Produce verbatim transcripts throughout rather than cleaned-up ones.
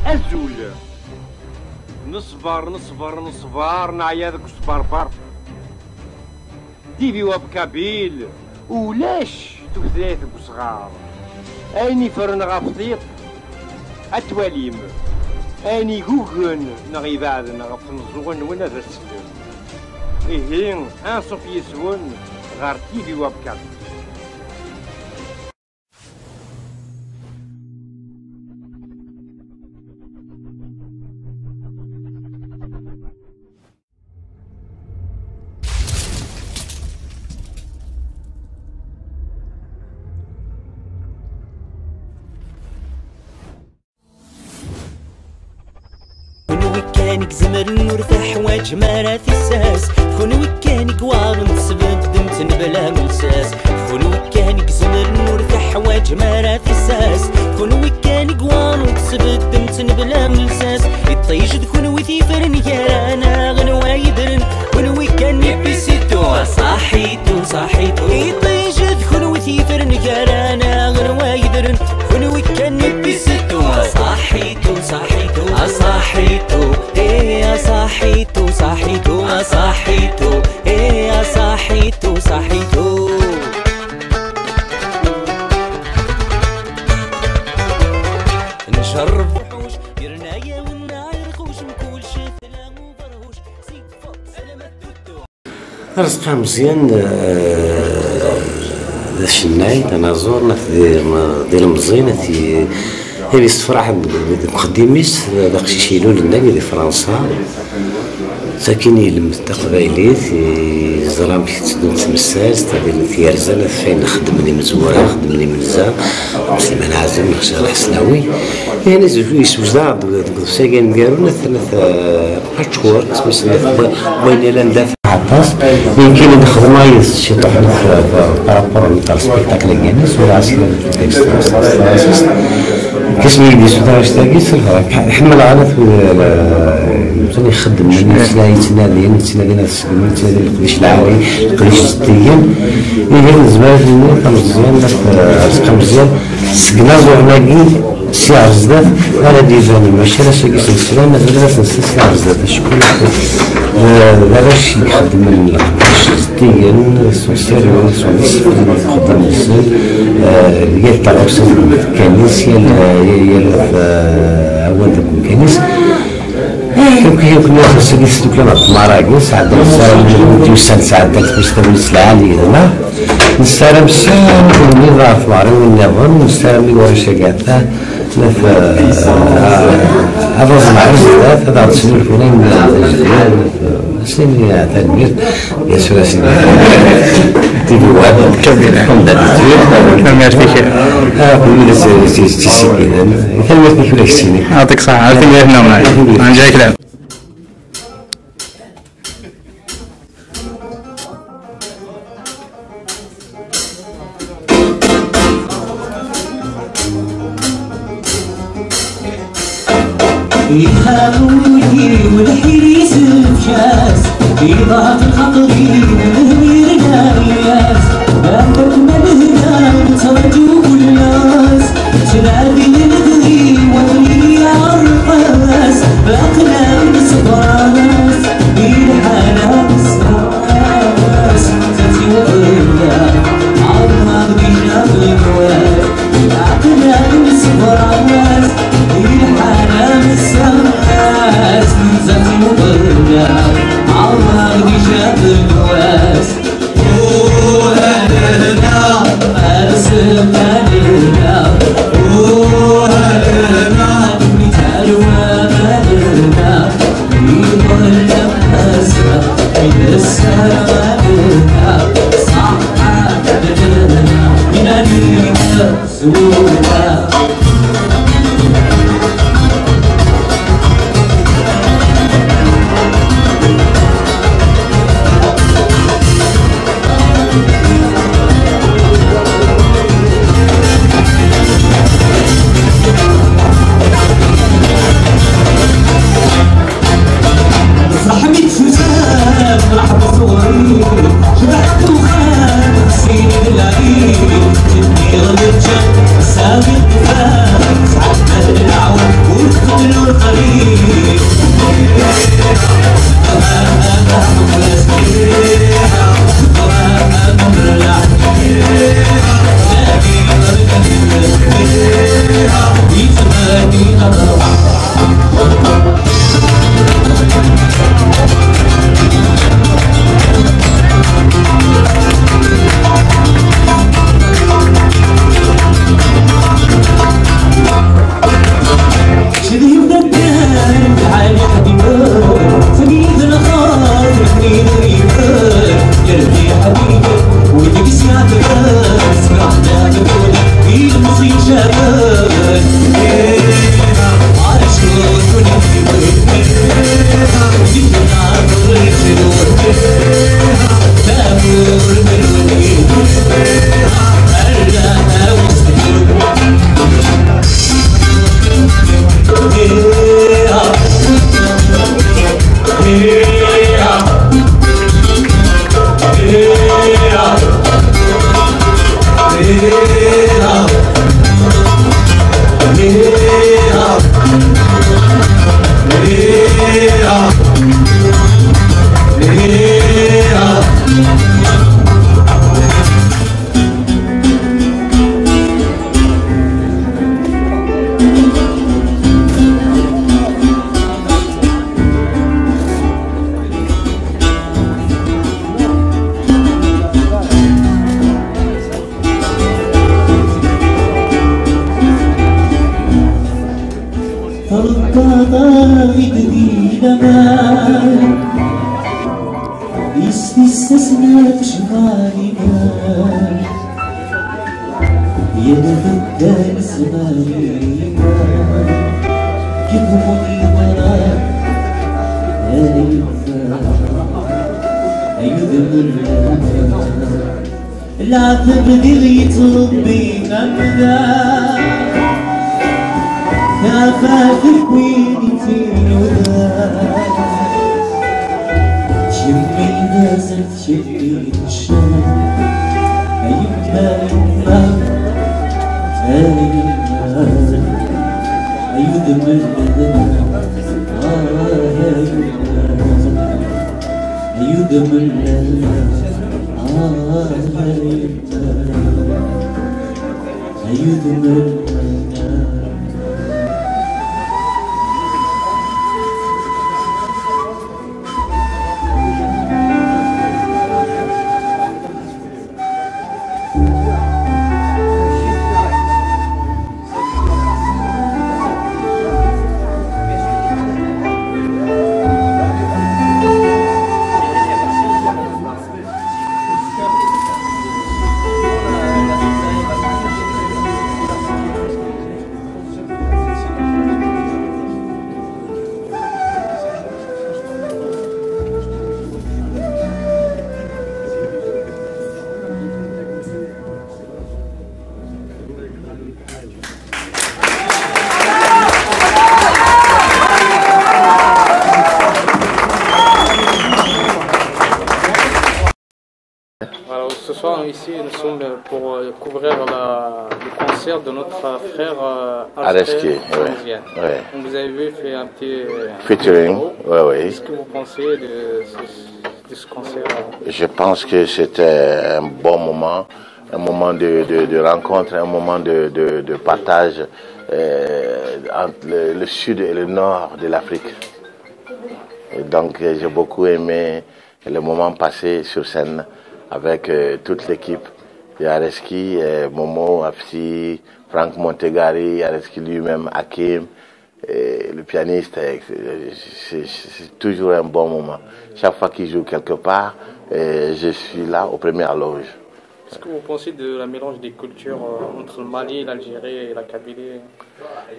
Azul. Neṣber, neṣber, neṣber, neɛya deg usberber. D B Web Kabyle, ulac tutlayt deg usɣar. Ayen iffren ɣef tiṭ, ad twalim. Ayen igugen neɣ ibeɛden ɣef tmeẓẓuɣin-nwen, ad as-slem. Ihi, anṣuf yis-wen ɣer D B Web Kabyle. Kunwi kan i izemren, ur teḥwaǧem ara tissas. Kunwi kan i iwaḍen tesbeddem-ten bla lsas. Kunwi kan i izemren, ur teḥwaǧem ara tissas. Kunwi kan i iwaḍen tesbeddem-ten bla lsas. Iṭij d kunwi tifren gar-aneɣ n wayedren. Kunwi kan i pisitu, aṣaḥitu, ṣaḥitu. Iṭij d kunwi tifren gar-aneɣ n wayedren. Kunwi kan i pisitu, aṣaḥitu, ṣaḥitu, aṣaḥitu. Eh, aṣaḥitu, ṣaḥitu, aṣaḥitu. Eh, aṣaḥitu, ṣaḥitu. Njerreb uḥuc, yerna-yawen aɛerquc, mkul cetla uberhuc. Seg Fox alamma d Tuttu. Arezqi Ameẓyan, eh, d acennay, d anaẓur, naf di, di lemẓi, naf di, di yessefraḥen deg, deg uxeddim-is, d aqcic ilulen dagi di Fransa. Sakin yelmed taqbaylit, yeẓra amek tetteddu tmessast, ad yerza naf ayen xeddmen imezwura, xeddmen imenza, Sliman Ɛazem, Xcala Ḥesnawi. Ihi yessewjed-aɣ-d deg uḍebsi-agi aneggaru, naf, naf, eh, patchwork, isem-is naf, wayen yellan d aṭas. Yemkin ad xedmeɣ yid-s ciṭuḥ, naf, par rapport naf ɣer spectacle-agi-ines, ur ɛas kra n texte, texte. Kismi i d-yessuter annect-agi, s lferḥ. Ḥemmleɣ ala tud-, eh, ixeddmen, yettna-, yettnadin, yettnadin ad segmen, yettnadin leqdic lɛali, leqdic zeddigen. Ihi nezmer ad nini tameẓyan, naf, eh, Arezqi Ameẓyan, seg laẓuɣen-agi, sya ɣer zdat, ara d-ibanen, mačči ar ass-agi s leslam, ad nili ad t-nsel sya ɣer zdat. Acku, eh, d arrac i ixeddmen leqdic zeddigen, s usirem, s uxeddam nsen, eh, yal taɣawsa deg umkan-is, yal, yal, yal, eh, awal deg umkan-is. Akk, akk, akk, ass-agi s tdukla ɣer tmara-agi, sɛeddan ssaram, yusan sɛeddan tmest tagnit lɛali yid-neɣ. Nessaram ssaram ɣer tmeɣriwin nniḍen, nessaram i warrac-agi atta, naf, eh, ad aẓen ɣer zdat, ad aɣ-d-snulfun ayen n tajdiya, naf, eh, Sini, tanemmirt. Bien sûr, sini. Tidi Web. Kabila. Comme d'habitude. Merci. Ah, oui, c'est, c'est, c'est, c'est, tanemmirt-ik ula d keččini. يعطيك الصحة. عرفتي مليح نوم. نجيك لعب. Iḥawi-yi welḥir yesefk-as, iḍaɛef lxaṭer-im lmir n ayas. Amek ma nehna nettraǧu kul ass, ttnadin lebɣi wakken i iɛerqas, aql-aɣ nessebran-as di lḥala nessebran-as. Nettat iwqel, ɛerḍeɣ di ccaf n wass. Aql-aɣ nessebran-as di lḥala nessebran-as. Nettat iwqel, ɛerḍeɣ di ccaf n wass. Uhalna, arselna lehna. Tṛebbaḍ-aɣ-id di laman, is tissas-nneɣ tecba liman. Yal amedda nesmar iman, kif win yeḍran, ay yemma, ay udem n llan. Leɛtab diɣ yettṛebbi amdan, tafat deg win ittinudan. Kemmel d azal, kemmel ccan, ay yemma, yemma, ay yemma, ay udem n llan, ah, ay yemma. Ay udem n llan, ah, ay udem n llan, ay udem n llan, ah. Alors, ce soir, ici, nous sommes pour, euh, couvrir la, le concert de notre frère, euh, Areski, Areski, ouais, ouais. Donc, vous avez vu, fait un petit, euh, featuring, vidéo. Ouais, ouais. Qu'est-ce que vous pensez de ce, de ce concert? Je pense que c'était un bon moment, un moment de, de, de rencontre, un moment de, de, de partage, euh, entre le, le sud et le nord de l'Afrique. Et donc, euh, j'ai beaucoup aimé le moment passé sur scène avec, euh, toute l'équipe. Il y a Areski, euh, Momo, Afsi, Franck Montegari, Areski lui-même, Hakim, et le pianiste. Euh, c'est, c'est toujours un bon moment. Chaque fois qu'il joue quelque part, euh, je suis là aux premières loges. Qu'est-ce que vous pensez de la mélange des cultures, euh, entre le Mali, l'Algérie et la Kabylie?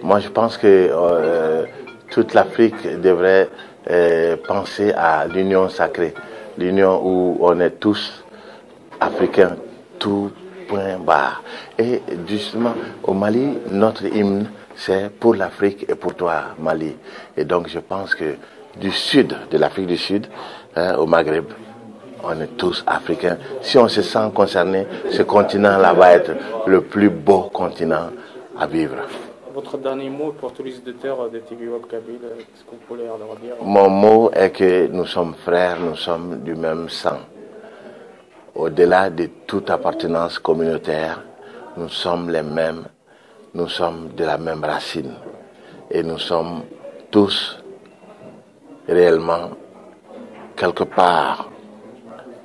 Moi, je pense que, euh, toute l'Afrique devrait, euh, penser à l'union sacrée, l'union où on est tous africains, tout point barre. Et justement, au Mali, notre hymne, c'est pour l'Afrique et pour toi, Mali. Et donc, je pense que du sud, de l'Afrique du Sud, hein, au Maghreb, on est tous africains. Si on se sent concerné, ce continent-là va être le plus beau continent à vivre. Votre dernier mot pour tous les auditeurs de T V Web Kabyle, qu'est-ce que vous pouvez leur dire? Mon mot est que nous sommes frères, nous sommes du même sang. Au-delà de toute appartenance communautaire, nous sommes les mêmes, nous sommes de la même racine. Et nous sommes tous réellement, quelque part,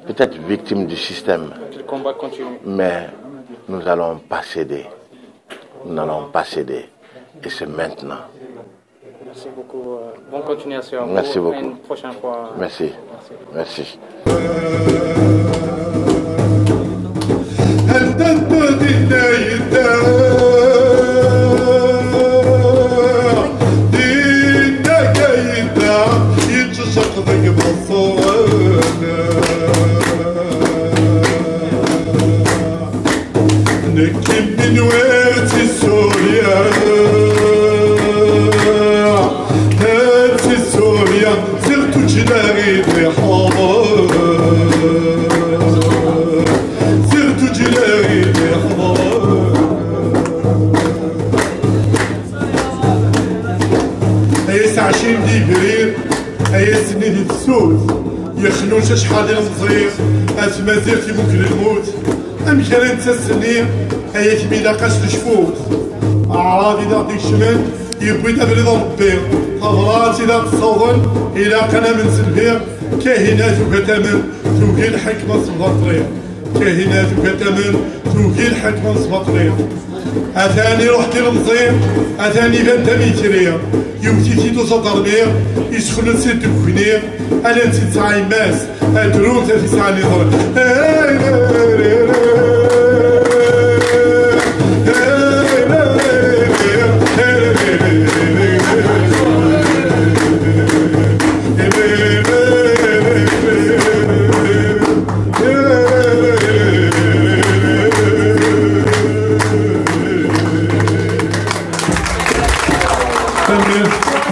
peut-être victimes du système. Le combat continue. Mais nous n'allons pas céder. Nous n'allons pas céder. Et c'est maintenant. Merci beaucoup. Euh, bonne continuation à vous. Merci beaucoup. Et une prochaine fois. Merci. Merci. Merci. Anda-t dinna yedda, dinna ka yedda, yettceq deg ibeṣṣuren. Nekk imi nwiɣ d tissulya, d tissulya, ziɣ tuǧǧal i d-iḥḍer, ziɣ tuǧǧal i d-iḥḍer. Ay ass ɛecrin di yebrir, ay ass-nni di tefsut, yexnuc acḥal ilemẓi, at tmazirt imukel lmut. Amek ara nettas-nni, ay akken ilaq-as tecfut. Aɛrab i d aɣ-d-ikecmen, yewwi-d abrid n Ṛebbi. Tabrat i d aɣ-d-ssawḍen, ilaq ad namen s lbi. Kahina tugi ad tamen, tugi lḥekma s lbaṭel. Kahina tugi ad tamen, tugi lḥekma s lbaṭel. Atan iruḥ-d ilemẓi, atan iban d amitri. Yewwet-it-id uẓaṭermi, yessexnutt-it deg ugni, ala netta i tesɛa yemma-s, adrum ta tesɛa niẓri.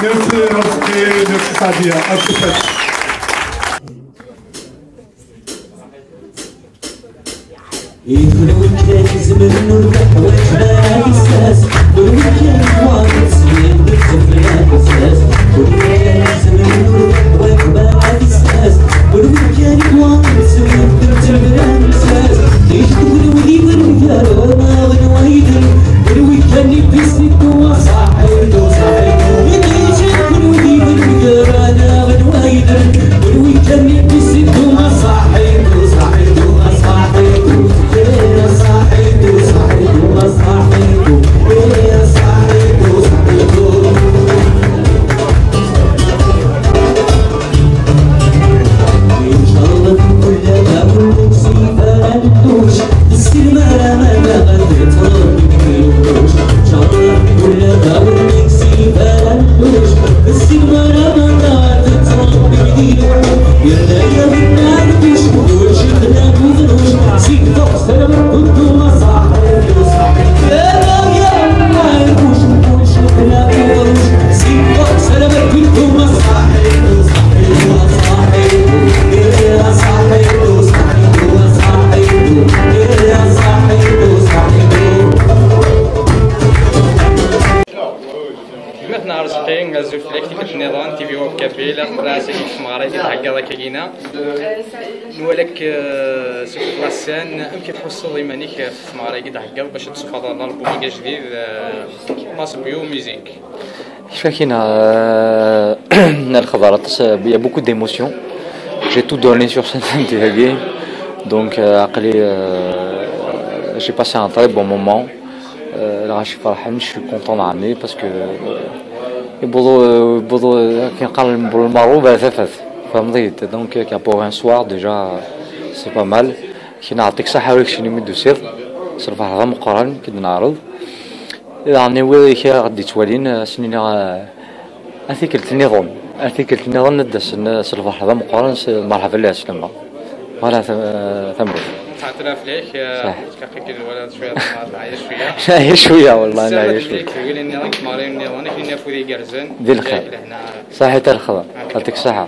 Merci, merci, merci, Sadia. À tout à l'heure. Azul fell-ak, tikkelt nniḍen, T V Web Kabyle, aql-aɣ ass-agi deg tmeɣra i d-theggaḍ akkagina. Nwala-k, euh, sur la scène, amek i tḥusseḍ iman-ik ɣef tmeɣra i d-theggaḍ bac ad d-tessufɣeḍ album-agi ajdid, euh, Passe Bio Music? Kifakina, euh, lxeḍra, il y a beaucoup d'émotions. J'ai tout donné sur cette scène. Donc, euh, aql-i, euh, j'ai passé un très bon moment. Euh, lɣaci ferḥen, je suis content, ɛni, parce que, euh, yewweḍ, euh, yewweḍ, euh, akken qqaren lmeṛṛub ar tafat. Tfehmeḍ-iyi-d. Donc, euh, pour un soir, déjà, c'est pas mal. Kina, ɛṭik ṣaḥa ur keččini mi d-tusiḍ. S lferḥ d ameqqran, ki d-neɛreḍ. Daɣen i wid i k-aɣ-d-yettwalin, euh, ad sen-iniɣ, euh, a tikkelt nniḍen. A tikkelt nniḍen ad d-asen, euh, s lferḥ d ameqqran, s merḥba lɛeslama. Voilà, tam-, euh, tamurt. Ttɛeṭṭileɣ fell-ak, euh, صح. Aql-ik-id wala cwiya, teɛya cwiya. Neɛya cwiya, wallah, neɛya cwiya. Tewwilin-nniḍen, tmeɣriwin-nniḍen, akken afud igerrzen. Di lxir. Lehna. Ṣaḥit a lexḍa. Ɛṭik ṣaḥa.